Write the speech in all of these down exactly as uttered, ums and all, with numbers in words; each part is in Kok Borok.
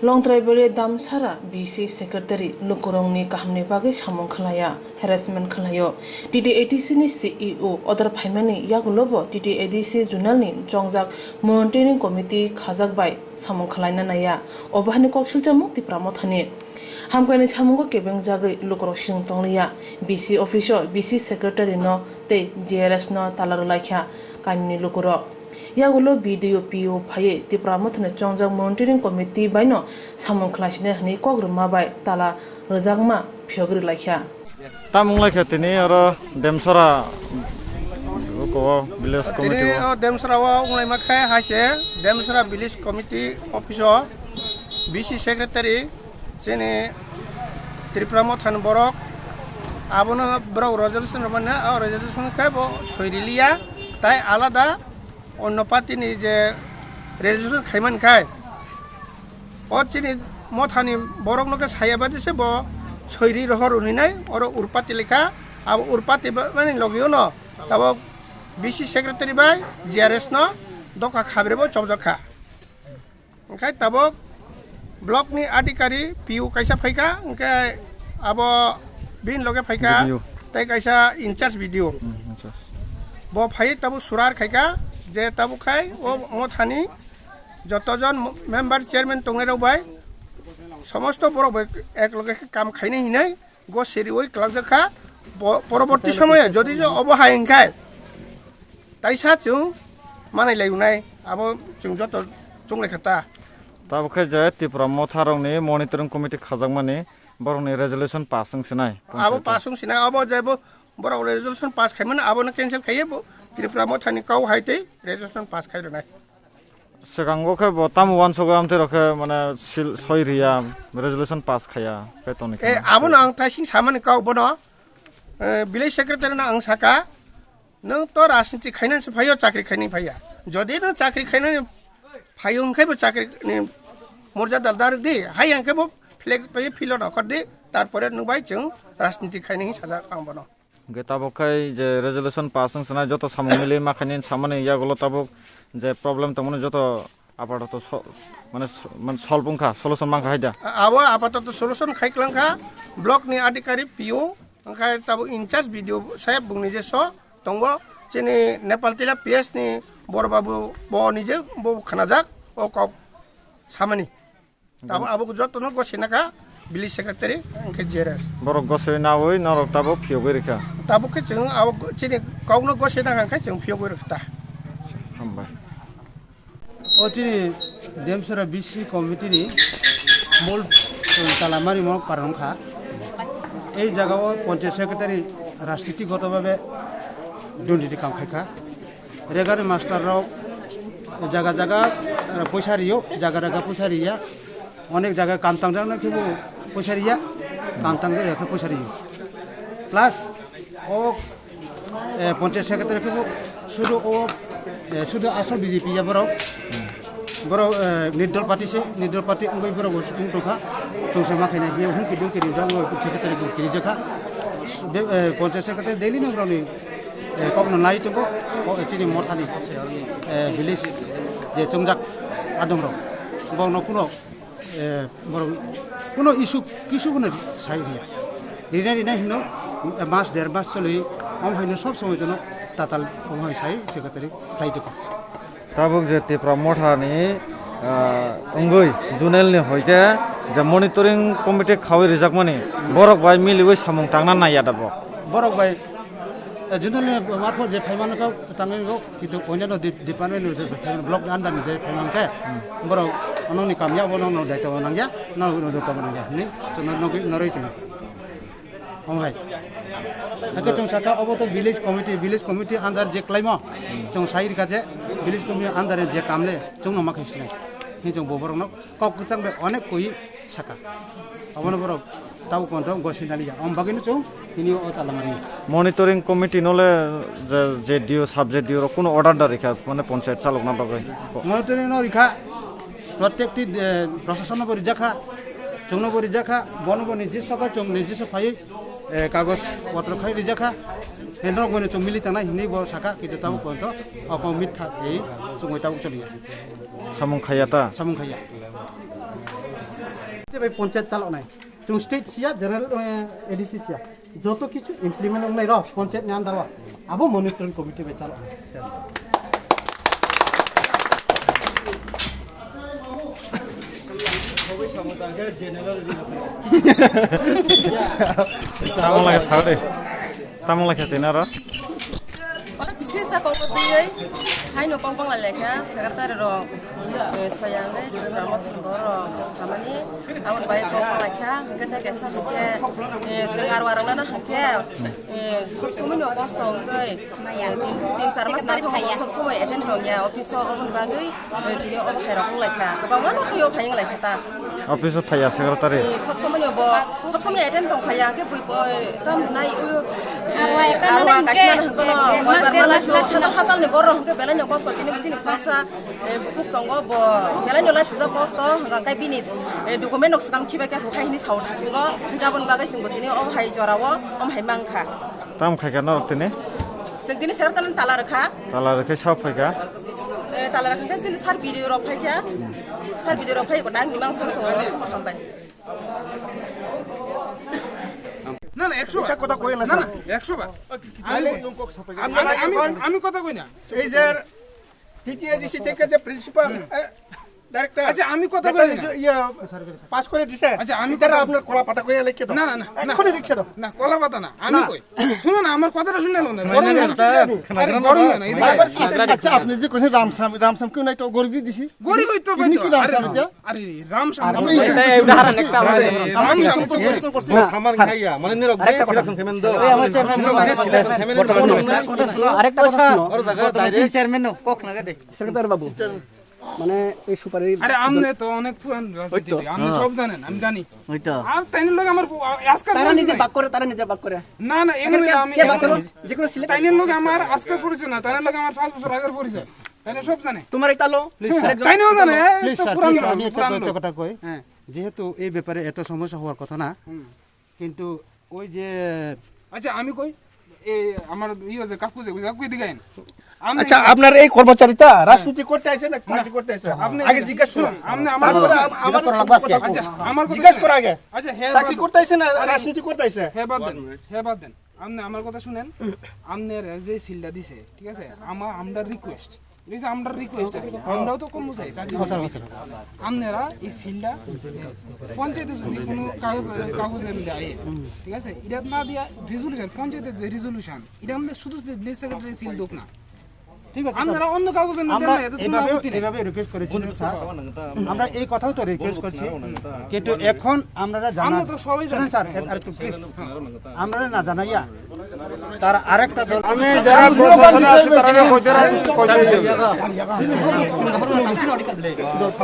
Longtraibari Damsara B C Secretary lukurokni kahamni bagwi samung khlaiya, harassment khlaio. T T A D C ni C E O order phaimani yagulobo T T A D C Zonal ni chongjak Monitoring Committee khajak bai samung khlaina naiya. Obo hani kok silchamo Tipra Mothani. Hamkrai ni samungo kebengjagwi lukurok sijwng tongliya. B C office o B C Secretary no tei G R S no tala rwlaikha kamini lukurok. Yagulo B D O, P O phaiwi Tipra Mothani chongjak Monitoring Committee baino samung khlaisina hwnwi kok rwma bai tala rwjakma phiyogwi rwlaikha. Tamo wnglaikha tini oro Demsora, oko village committee o. Tini o Demsora o wnglaima khe hai se Demsora village committee office o B C secretary chini Tripura Mothani borok abono borok resolution rwmani, o resolution khe bo soi riliya, tai alada onno party ni je resolution khaiman khai, o chini Mothani borok no khe saya badi se bo soi ri rohor hwnwi nai, oro urpati lekha, abo urpati ba-, bani logi uno tabok B C secretary bai G R S no doka khabre bo chobjak kha. Hwnkhe tabok block ni adhikari P O kaisa phaikha, hwnkhe abo bini loge phaikha, B D O. Tei kaisa in charge B D O. Hmm, in charge. Bo phai tabuk surar khaikha je tabuk khai o Mothani jotojon member chairman tongnairok bai somosto borok bai ek loge khe kam khainai hinwi go seriwi kwlangjakha. Bo-, poroborti somoyo jodi je obo hai hwnkhe taisa chwng manai lai unai, abo chwng joto chunglai kha ta. Tabuk khe je Tipra Motha rokni monitoring committee khajakmani borokni resolution pass wng sinai. Abo pass wng sinai, abo je bo borok resolution pass khaimani abono cancel khaiwi bo Tripura Mothani kau hai tei resolution pass khai rwnai. Swkango khe bo tamo uansukgo amtwi rok khe mane sil soi riya, resolution pass khaiya, khe toni khe. Eh, abono ang taising samani kau bono, eh, village secretary no ang saka, nwng to rajniti khainani se phaio, chakri khainani phaiya. Jodi nwng chakri khainani phaio hwnkhe bo chakri ni morjada da rwdi, hai hwnkhe bo flag twi philo nokhor di, tarpore nwng bai chwng rajniti khainani sajak ang bono. Hwnkhe tabuk khai je resolution pass wng swnai joto samung milwi ma khainai samani yagulo tabuk je problem tongmani joto apatoto so-, mane so-, mane solve wngkha, solution mankha haida. Abo apatoto solution khai kwlangkha block ni adhikari P O, wngkha tabuk in charge B D O saheb bungni je so tongo chini Nepal Tila P S ni Bor Babu bo nije bo khanajak o kok samani. Tabo abo jotono gosina kha village secretary, hwnkhe G R S. Borok gosoi naui norok tabo phiyogwi rikha. Tabo khe chwng abo chini kokno gosina kha, hwnkhe chwng phiyogwi rikha ta. Hambai. O chini Demsora B C committee ni mol, eh, talamari mo karon kha. Ei jaga o panchayat secretary rajniti goto bhabe dunditi kam khai kha. Regani master rok jaga jaga, eh, poisa rio, jaga jaga poisa riya. Onek jaga kam tangjak nai khe bo poisa riya, kam tangjak ya khe poisa rio. Plus o, eh, panchayat secretary khe bo sudu o, eh, sudu asol B J P ya borok. Borok, eh, nirdol party se, nirdol party wngwi borok bo wng tongkha. Chwngsa ma khaina hiya hum kidung kiri jang secretary bo kiri jakha. De, eh, panchayat secretary daily no borok ni eh, kokno nai tongo, o, eh, chini Mothani, eh, village je chongjak adongrok, borokno kuno, eh, borok kuno issue kisu phano sai riya. Rina rina hino, eh, mas der mas choli, om haino sob somoi jono tatal om hai sai secretary khai tiko. Tabuk je Tipra Mothani, ah, wngwi Zonal ni hoite je monitoring committee khawi rijakmani, borok bai miliwi samung tangna naiya da bo. Borok bai, eh, Zonal ni marpho je phaimano kha tangwi rok, kintu onyanno dep-, department ni je phaimano, block ni under ni je phaimano khe, borok ononi kamya, ononi daityo nangya, nang daityo nangya, ni chwngno nogwi noroi tini. Omo hai. Hakhe chwng sakha obo to village committee, village committee under je klaimo. Chwng sai rikha je village committee under je kamle chwngno ma khai sinai. Hi chwng bo borokno kok kwchang bai onek koi sakha. Obono borok tabuk kontong gosina liya. Om bagwino chwng tini o talamani. Monitoring committee no le je, je D O, sub je D O rok kuno order da rikha, mane panchayat chalokna bagwi. Monitoring no rikha, prottekti, eh, prasasonno bo rijakha, chwngno bo rijakha, bono bo nijiswa kha, chwng nijiswa phaiwi, eh, kagoj potro khai rijakha, hwnwi norok bono chwng mili tangnai hinwi bo sakha, kintu tabuk pojonto o kok mitha tei chwngwi tabuk choliya. Samung khaiya ta? Samung khaiya. Tei bai panchayat chalok nai. Chung state siya, general, eh, A D C siya. Joto kichu implement wngnai rok panchayat ni under o. Abo monitoring committee bai chalok nai. Tamo lai sa de. Tamo lai khe twi naro. Oro bisis sa kok twi, haino kok bangla lekha, secretary rok, eh, soyang, eh, program o thangbo rok samani, aboni bai kok bangla kha, hwnkhe tei kaisa hwnkhe, eh, chwng aro aro nana hwnkhe, eh, sob somoi no kosto hwnkhe, eh, tin, tin char mas naithok sob somoi attend rok ya office o, aboni bagwi, eh, tini obo hai rok wng lai kha, kwbangma no twi o phai wng lai kha ta. Office o phaiya secretary. Eh, sob somoi no bo, sob somoi attend tong phaiya, hwnkhe bui bo, eh, tam nai, eh, arwa kaisa na hwnkhe no, koi bar mala su, hachal hachal ni borok hwnkhe belai no kosto, tini chini khoroksa, eh, bukhuk tongo bo, belai no lai sujak kosto, hwnkhe bini, eh, document no swkang khibai khe hukhai hini sao thasingo, hwnkhe aboni bagwi chwngbo tini obo hai jora o, omo hai mang kha. Tam khai kha norok tini? Chwng tini secretary no tala rwkha. Tala rwkhe sao phai kha. Eh, tala rwkha khe chini sir B D O rok phai kha. Sir B D O rok phai kha, dang nimang sar tongo, omo hambai. না, না, একশো বার। এটা কথা কই না, না, স্যার। না, একশো বার। আরে, আমি, আমি, আমি কথা কই না। এই যে টিটিএডিসি থেকে যে প্রিন্সিপাল, এ, ডাইরেক্টর, আচ্ছা, আমি কথা যেটা বলি না। নিজে, ইয়ে, পাস করে দিছে। আচ্ছা, আমি এটার কথা আপনার কলা পাতা করে লিখে দাও। না, না, না, না। এক্ষুনি লিখে দাও। না, কলা পাতা না, আমি না। কই। শুনো না, আমার কথাটা শুনে নাও না, না, গরম না, হইও না। না, না, আরে, না, গরম না, হইও না, এদিকে আচ্ছা, আসো। আচ্ছা, আচ্ছা, আপনি যে কোথায় রামসাম, রামসাম কেউ নাই তো গরিবই দিছি। গরিবই তো এমনি ভাই কি তো, রামসাম আরে, এটা? আরে, রামসাম। আপনি এই এটা ছোট ছোট উদাহরণ করছি। একটা আরে, আমাদের রামসাম। ছোট ছোট করছি। না, সামান খাইয়া, মানে নিরক আরেকটা যে কথা। সিরাপ খেমেন দাও। এই আমার চেয়ারম্যান নিরক যে সিরাপ খেমেন বর্তমানে দাও। কথা শুনো, আরেকটা কথা শুনো। ওর জায়গা বর্তমানে direct চেয়ারম্যান নো, কক না কেটে। সেক্রেটারি বাবু। মানে এই সুপারি আরে, আমনে তো অনেক পুরান রাজনীতিবিদ, ওই তো। আপনি হ্যাঁ। সব জানেন, আমি জানি। ওই তো। আর তাইনের লগে আমার প-, আ-, আজকাল তারা পরিচয় নিজে নাই। বাক করে, তারা নিজে বাক করে। না, না, এমনি এখানে আমি কে বাক করে? যে কোনো সিলেক্ট তাইনের লগে আমার আজকাল পরিচয় না, তাইনের লগে আমার পাঁচ বছর আগের পরিচয়। তাইনে সব জানে। তোমার একটা লো, প্লিজ, স্যার। আরেকজন তাইনেও জানে, এই প্লিজ, তো স্যার, পুরান প্লিজ, লোক, আমি একটা পুরান কথা, লোক। কথা কই। হ্যাঁ। যেহেতু এই ব্যাপারে এত সমস্যা হওয়ার কথা না, হুম। কিন্তু ওই যে আচ্ছা, আমি কই, এই আমার ইয়ে যে কাকু যে, কাকু এদিকে আইন। আপনি আচ্ছা, আপনার এই কর্মচারীটা হ্যাঁ। রাজনীতি করতে আইছে না চাকরি করতে আইছে? আপনি আগে জিজ্ঞেস করুন। আপনি আমার তারপরে কথা আম-, আমার জিজ্ঞেস করা লাগবে আজকে। আচ্ছা, আমার কথা জিজ্ঞেস শুনেন। করা আগে। আচ্ছা, হ্যাঁ, চাকরি বাদ দেন। করতে আইছে না আরে, রাজনীতি করতে আইছে? হ্যাঁ, বাদ দেন। হ্যাঁ, বাদ দেন। আপনি আমার কথা শুনেন। আপনার যে সিলটা দিছে, ঠিক আছে? আমা-, আমরা রিকোয়েস্ট। এই যে আমরা রিকোয়েস্ট আর কি, আমরাও তো কম চাই, চাকরি করতে। আপনারা এই সিলটা পঞ্চায়েতে যদি কোনো কাগজ, কাগজের মধ্যে আয়, ঠিক আছে, এটা না দিয়া রেজলিউশন, পঞ্চায়েতের যে রেজলিউশন, এটা আমাদের শুধু ভিলেজ সেক্রেটারি সিল দোক না। ঠিক আছে, আপনারা স্যার। অন্য কাগজের মধ্যে আমরা না, এতে কোনো এভাবেও, আপত্তি নেই। এভাবে রিকোয়েস্ট করেছি, স্যার। আমরা এই কথাও তো রিকোয়েস্ট করছি, কিন্তু এখন আমরা জানা আমরা তো সবাই শুনুন, জানি। স্যার, আর একটু প্লিজ। আমরা না জানাইয়া তারা আরেকটা দল। আমি যারা প্রশাসনে আছি, তারা কইতে রাজি, কইতে রাজি।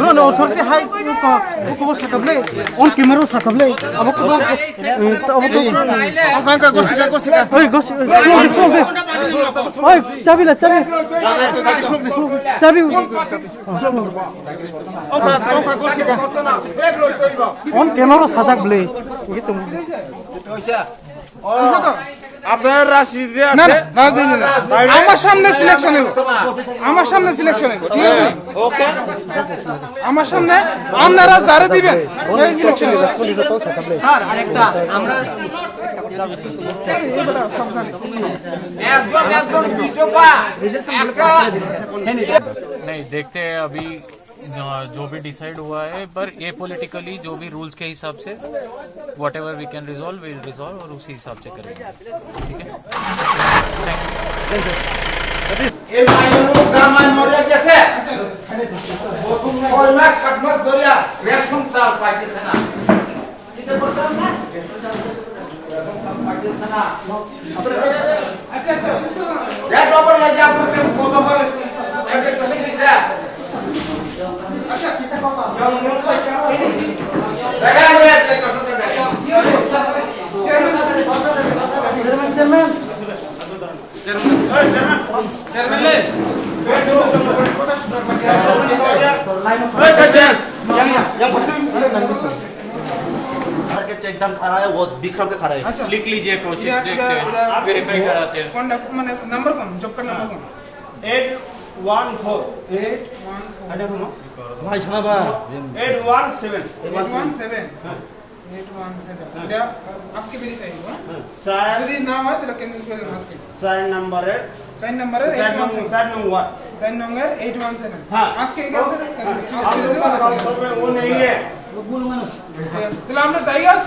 No, no, authority hai ko, ko, ko sakable. On camera sakable. Abo ko, abo ko. Angka, angka, gosika, gosika. Oi, gosi, oi, phone de, phone de. Oi, chabi la, chabi. Chabi. Angka, angka, gosika. On camera sajak ble. Gitu. ও, আপনার রাজনীতিতে না, আছে? না, রাজনীতি না। আমার সামনে সিলেকশন হইব। আমার সামনে সিলেকশন হইব, ঠিক আছে? ওকে। আমার সামনে আপনারা যারে দিবেন, এই সিলেকশন হইব। স্যার, আরেকটা, আমরা একজন, একজন বিধবা, একটা नहीं, देखते हैं अभी। अ, जो भी डिसाइड हुआ है, पर ये पॉलिटिकली जो भी रूल्स के हिसाब से, whatever we can resolve, we'll resolve, और उसी हिसाब से करेंगे, ठीक है? Thank you। এই মাইনু জামাই মরে গেছে, ছয় মাস সাত মাস ধরিয়া রেশন চাল পাইতেছে না। सर के चेक डैम खा रहा है, वो विक्रम के खा रहा है। अच्छा। लिख लीजिए, क्वेश्चन देखते हैं, वेरीफाई कराते हैं। कौन डॉक्टर, माने नंबर कौन, जॉब का नंबर कौन? Eight One four eight. Ada kono? Bhai, sana ba? Eight one seven. Eight one seven. হ্যাঁ। Eight one seven. হ্যাঁ। এটা আজকে ভেরিফাই হইব, হ্যাঁ? হ্যাঁ, স্যার। যদি না হয়, তাহলে ক্যান্সেল করে দেন আজকে। চার নম্বরের চার নম্বরের চার নং, eight one seven। চার নং ওয়ার্ড। চার নম্বরের eight one seven। হ্যাঁ। আজকে এই ক্যান্সেল, হ্যাঁ। ক্যান্সেল করে দেন আজকে। वो नहीं है। তাহলে আমরা যাই আজ?